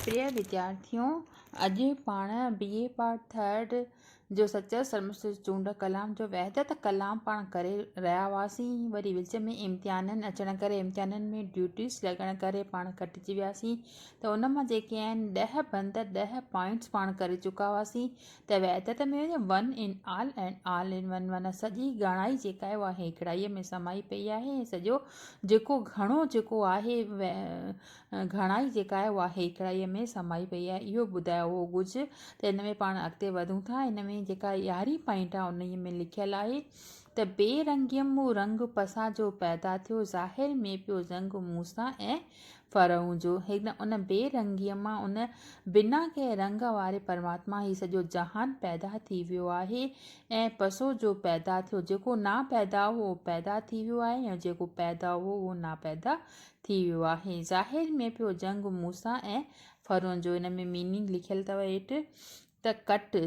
پريه وديارٿيو، اڄ پاڻ بي اي part third جو سچل سرمست جو چونڊ ڪلام جو وحدت ڪلام پاڻ ڪري رهيا هئاسين وري وچ ۾ امتحانن اچڻ ڪري امتحانن ۾ ڊيوٽيز لڳڻ ڪري پاڻ ڪٽجي وياسين ته ان مان جيڪي آهن ڏهه بند ڏهه پوائنٽس پاڻ ڪري چڪا هئاسين ته وحدت ۾ one in all and all in one معنيٰ سڄي گهڻائي جيڪا آهي اها هيڪڙائيء ۾ سمائي پئي آهي ۽ سڄو جيڪو گهڻو جيڪو آهي گهڻائي جيڪا آهي اها هيڪڙائيء ۾ سمائي پئي آهي اهو ٻڌايو هو ڳجهه ته ان ۾ پاڻ اڳتي وڌون ٿا ان ۾ جيڪا يارهين پوائنٽ آهي انهيء ۾ لکيل آهي ته بي رنگيء مون رنگ پسا جو پيدا ٿيو ظاهر ۾ پيو زنگ موسيٰ ۽ فرعون جو هن ان بي رنگيء مان ان بنا ڪنهن رنگ واري پرماتما هي سڄو جهان پيدا ٿي ويو آهي ۽ پسو جو پيدا ٿيو جيڪو نا پيدا هو اهو پيدا ٿي ويو آهي ۽ جيڪو پيدا هو اهو نا پيدا ٿي ويو آهي ظاهر ۾ پيو جنگ موسيٰ ۽ فرعون جو ان ۾ ميننگ لکيل اٿو هيٺ ته ڪٽ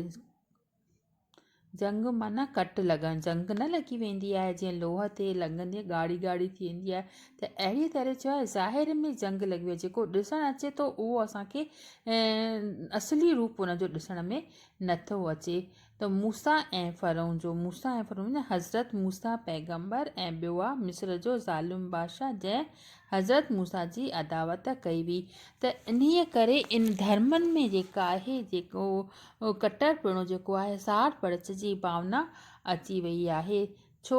جنگ معنيٰ ڪٽ لڳڻ، جنگ نه لڳي ويندي آهي جيئن لوهه تي لڳندي ڳاڙهي ڳاڙهي ٿي ويندي آهي ته اهڙي طرح ڇا آهي ظاهر ۾ جنگ لڳي وئي جيڪو ڏسڻ اچي ٿو اهو اسان کي اصلي روپ ان جو ڏسڻ ۾ نٿو اچي ته موسيٰ ۽ فرعون جو موسيٰ ۽ فرعون معنيٰ حضرت موسيٰ پيغمبر ۽ ٻيو آ مصر جو ظالم بادشاهه جنهن حضرت موسيٰ جي عداوت ڪئي هئي ته انهيء ڪري ان ڌرمن ۾ جيڪا آهي جيڪو ڪٽرپڻو جيڪو آهي ساڙ پڙچ جي ڀاونا اچي وئي آهي ڇو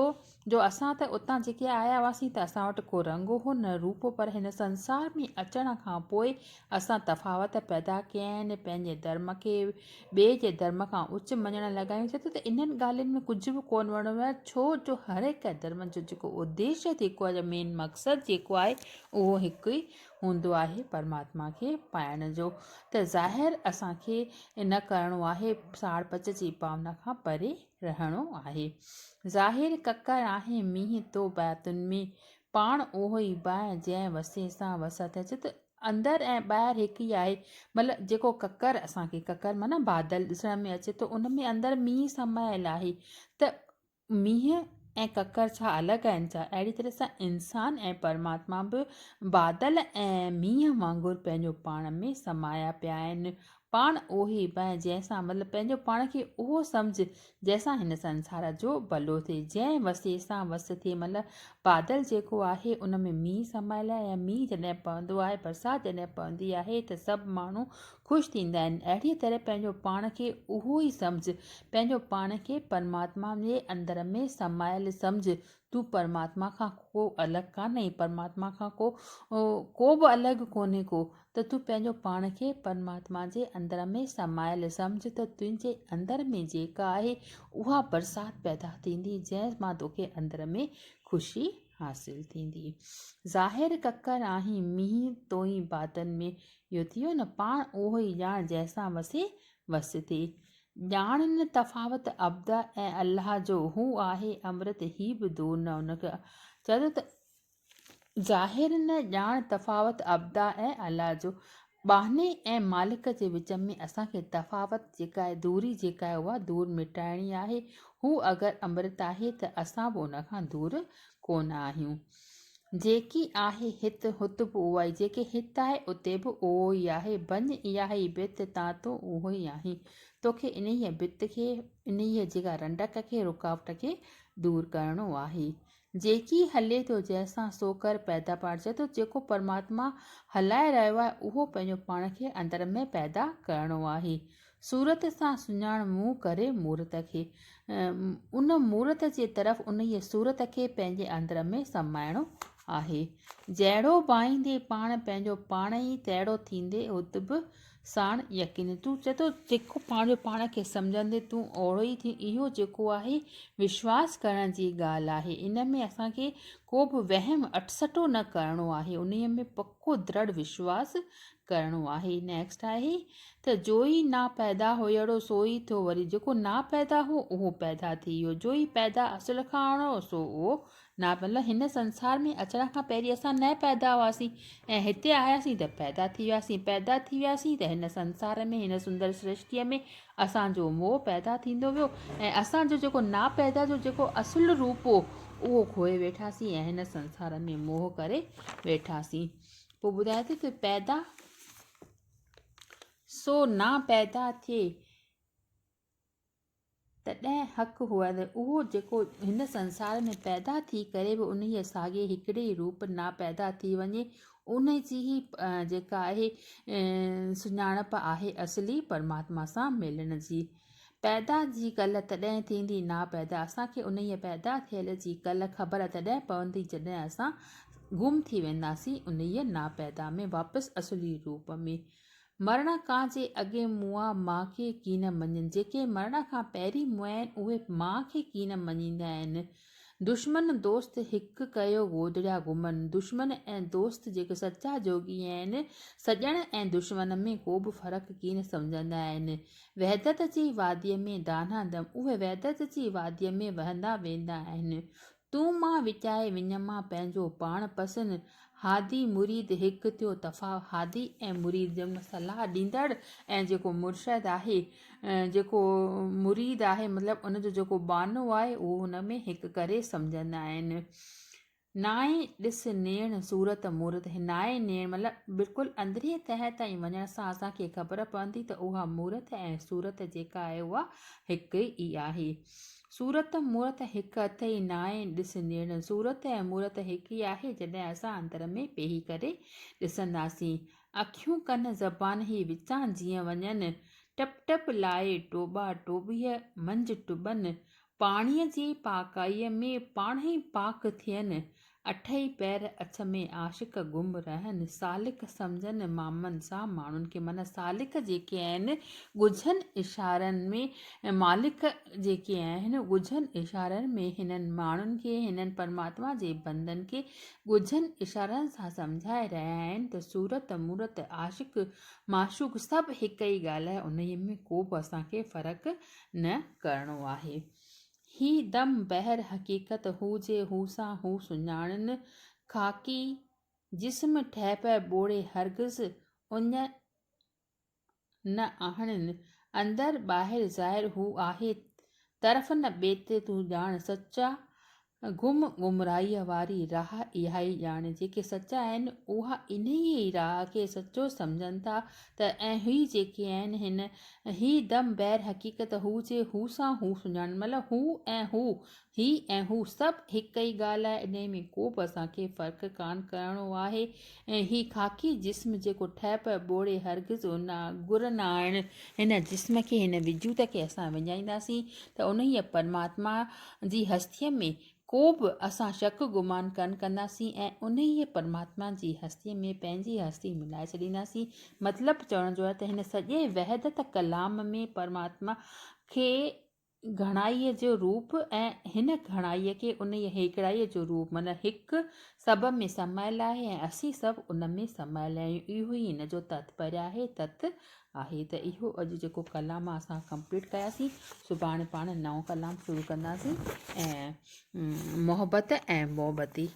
جو اسان ته اتان جيڪي آيا هئاسين ته اسان وٽ ڪو رنگ هو نه روپ هو پر هن سنسار ۾ اچڻ کان پوء اسان تفاوت پيدا ڪيا آهن پنهنجي ڌرم کي ٻئي جي ڌرم کان اچ مڃڻ لڳا آهيون ڇو ته انهن ڳالهين ۾ ڪجهه به ڪونه وڻيو آهي ڇو جو هر هڪ ڌرم جو جيڪو اديش جيڪو آهي مين مقصد جيڪو آهي اهو هڪ ئي هوندو آهي پرماتما کي پائڻ جو ته ظاهر اسان کي نه ڪرڻو آهي ساڙ پچ جي ڀاونا کان پري رهڻو آهي. ظاهر ڪڪر آهي مينهن تو باتن ۾، پاڻ اهو ئي باهه جنهن وسي سان وسعت اچي ته اندر ۽ ٻاهر هڪ ئي آهي مطلب جيڪو ڪڪر اسان کي ڪڪر معنيٰ بادل ڏسڻ ۾ اچي ٿو ان ۾ اندر مينهن سمايل آهي ته مينهن ۽ ڪڪر ڇا الڳ آهن ڇا؟ اهڙي طرح سان انسان ۽ پرماتما به بادل ۽ مينهن وانگر پنهنجو پاڻ ۾ سمايا پيا آهن. پاڻ اهو ئي بنهه جنهن سان مطلب پنهنجو پاڻ کي اهو سمجهه جنهن سان هن سنسار جو ڀلو ٿئي. جنهن وسي سان وس ٿئي مطلب بادل جيڪو آهي ان ۾ مينهن سمايل آهي ۽ مينهن جڏهن پوندو آهي برسات جڏهن پوندي آهي ته سڀ ماڻهو خوش ٿيندا آهن. اهڙيء طرح پنهنجو پاڻ کي اهو ئي سمجهه. پنهنجو پاڻ کي پرماتما جي اندر ۾ سمايل سمجهه. تون پرماتما کان ڪو الڳ ڪانهين، پرماتما کان ڪو ڪو به الڳ ڪونهي ڪو، ته تون پنهنجو پاڻ کي پرماتما جي اندر ۾ سمايل سمجهه ته تنهنجي اندر ۾ جيڪا آهي اها برسات پيدا ٿيندي، جنهن مان توکي اندر ۾ خوشي حاصل ٿيندي. ظاهر ڪڪر آهين مينهن توئين بادن ۾. اهو ٿي ويو نه پاڻ اهو ئي ڄاڻ جنهن سان وسي وس ٿئي. ڄاڻ نه تفاوت عبد ۽ الله جو هو آهي امرت هي به دور نه ان کي چئي ٿو ته ظاهر نه ڄاڻ تفاوت عبد ۽ الله جو ٻانهي ۽ مالڪ جي وچ ۾ اسان کي تفاوت جيڪا آهي دوري جيڪا آهي اها دور مٽائڻي آهي هو اگر امرت آهي ته اسان به ان کان دور ڪونه آهيون. جيڪي آهي هت، هت به اها ئي، جيڪي هت آهي، اتي به اهو ئي آهي. ڀڃ اها ئي ڀت، تان تون اهو ئي آهين. توکي انهيء ڀت کي، انهيء جيڪا رنڊڪ کي، رڪاوٽ کي دور ڪرڻو آهي. جيڪي هلي ٿو جنهن سان سو ڪر پيدا پاڻ. چئي ٿو جيڪو پرماتما هلائي رهيو آهي، اهو پنهنجو پاڻ کي اندر ۾ پيدا ڪرڻو آهي. صورت سان سڃاڻ منهن ڪري مورت کي. ان مورت جي طرف انهيء صورت کي پنهنجي اندر ۾ سمائڻو آهي. جهڙو ڀائيندي پاڻ پنهنجو پاڻ ئي تهڙو ٿيندي هت به ساڻ يقين. تون چئي ٿو جيڪو پنهنجو پاڻ کي سمجهندي تون اوهڙو ئي ٿي اهو جيڪو آهي وشواس ڪرڻ جي ڳالهه آهي. ان ۾ اسان کي ڪو به وهم اٺسٺو نه ڪرڻو آهي. انهيء ۾ پڪو درڙ وشواس ڪرڻو آهي. نيڪسٽ آهي ته جو ئي نا پيدا هيئڙو سو ئي ٿيو وري جيڪو نا پيدا هو اهو پيدا ٿي ويو جو ئي پيدا اصل کان آڻو سو اهو نا مطلب هن سنسار ۾ اچڻ کان پهرين اسان نه پيدا هئاسين ۽ هتي آياسين ته پيدا ٿي وياسين پيدا ٿي وياسين ته هن سنسار ۾ هن سندر سرشٽيء ۾ اسان جو موهه پيدا ٿيندو ويو ۽ اسان جو جيڪو نا پيدا جو جيڪو اصل روپ هو اهو کوئي ويٺاسين ۽ هن سنسار ۾ موهه ڪري ويٺاسين پوء ٻڌائي ٿي ته پيدا سو نا پيدا ٿئي، تڏهن حق هو ته اهو جيڪو هن سنسار ۾ پيدا ٿي ڪري به انهيء ساڳئي هڪڙي ئي روپ نا پيدا ٿي وڃي، ان جي ئي جيڪا آهي سڃاڻپ آهي اصلي پرماتما سان ملڻ جي. پيدا جي ڪل تڏهن ٿيندي نا پيدا. اسان کي انهيء پيدا ٿيل جي ڪل خبر تڏهن پوندي جڏهن اسان گم ٿي وينداسين انهيء نا پيدا ۾ واپس اصلي روپ ۾. مرڻ کان جي اڳي مئا مان کي ڪين مڃين، جيڪي مرڻ کان پهرين مئا آهن اهي مان کي ڪين مڃيندا آهن. دشمن دوست هڪ ڪيو گودڙيا گهمن، دشمن ۽ دوست جيڪي سچا جوڳي آهن سڄڻ ۽ دشمن ۾ ڪو به فرق ڪين سمجهندا آهن. وحدت جي واديء ۾ دانهن دم، اهي وحدت جي واديء ۾ وهندا ويندا آهن. تون مان وچائي وڃ مان پنهنجو پاڻ پسن، هادي مريد هڪ ٿيو تفا هادي ۽ مريد جنهن ۾ صلاح ڏيندڙ ۽ جيڪو مرشد آهي جيڪو مريد آهي مطلب ان جو جيڪو ٻانهو آهي اهو هن ۾ هڪ ڪري سمجهندا آهن. نائين ڏس نيڻ صورت مورت نائين نيڻ مطلب بلڪل اندرين تهه تائين وڃڻ سان اسان کي خبر پوندي ته اها مورت ۽ صورت جيڪا آهي اها هڪ ئي آهي. صورت مورت هڪ اٿئي نانء ڏس نيڻ. صورت ۽ مورت هڪ ئي آهي جڏهن اسان اندر ۾ پيهي ڪري ڏسنداسين. اکيون ڪن زبان هي وچان جيئن وڃن. ٽپ ٽپ لائي ٽوٻا ٽوٻيء منجهه ٽٻن. پاڻيء جي پاڪائيء ۾ پاڻهئي پاڪ ٿين. اٺئي پهر اڇ ۾ عاشق گم رهن، سالڪ سمجهن مامن سان ماڻهن کي معنيٰ سالڪ جيڪي آهن ڳجهن اشارن ۾ مالڪ جيڪي آهن ڳجهن اشارن ۾ هنن ماڻهن کي هنن پرماتما جي بندن کي ڳجهن اشارن سان سمجهائي رهيا آهن ته صورت مورت عاشق معشوق سڀ هڪ ئي ڳالهه آهي انهيء ۾ ڪو به اسان کي فرق نه ڪرڻو آهي. هي دم بحر حقيقت هو جي هو سان هو سڃاڻن، خاڪي جسم ٺهه پهه ٻوڙي هرگز اڃ نه آڻن، اندر ٻاهر ظاهر هو آهي طرف نه ٻئي تي تون ڄاڻ، سچا گم گمراهيء واري راهه اهائي ڄاڻ، جيڪي سچا آهن اها انهيء ئي راهه کي سچو سمجهن ٿا ته ۽ هي جيڪي آهن هن هي دم بحر حقيقت هو جي هو سان هو سڃاڻن مطلب هو ۽ هو هي ۽ هو سڀ هڪ ئي ڳالهه آهي انهي ۾ ڪو به اسان کي فرق ڪانه ڪرڻو آهي ۽ هي خاڪي جسم جيڪو ٺهه پهه ٻوڙي هرگز ان گر نه آڻ هن جسم کي هن وجود کي اسان وڃائينداسين ته انهيء پرماتما جي هستيء ۾ ڪو به اسان شڪ گمان ڪن ڪنداسين ۽ انهيء پرماتما جي هستيء ۾ پنهنجي هستي ملائي ڇڏينداسين. مطلب چوڻ جو آهي ته هن سڄي وحدت ڪلام ۾ پرماتما کي گهڻائيء جو روپ ۽ هن گهڻائيء کي انهيء هيڪڙائيء جو روپ معنيٰ هڪ سڀ ۾ سمايل آهي ۽ اسين سڀ ان ۾ سمايل آهيون. اهو ئي هن جو تاتپريه آهي، تت آهي ته اهو اڄ جيڪو ڪلام اسان ڪمپليٽ ڪياسين سڀاڻي پاڻ نئون ڪلام شروع ڪنداسين ۽ محبت ۽ محبتي.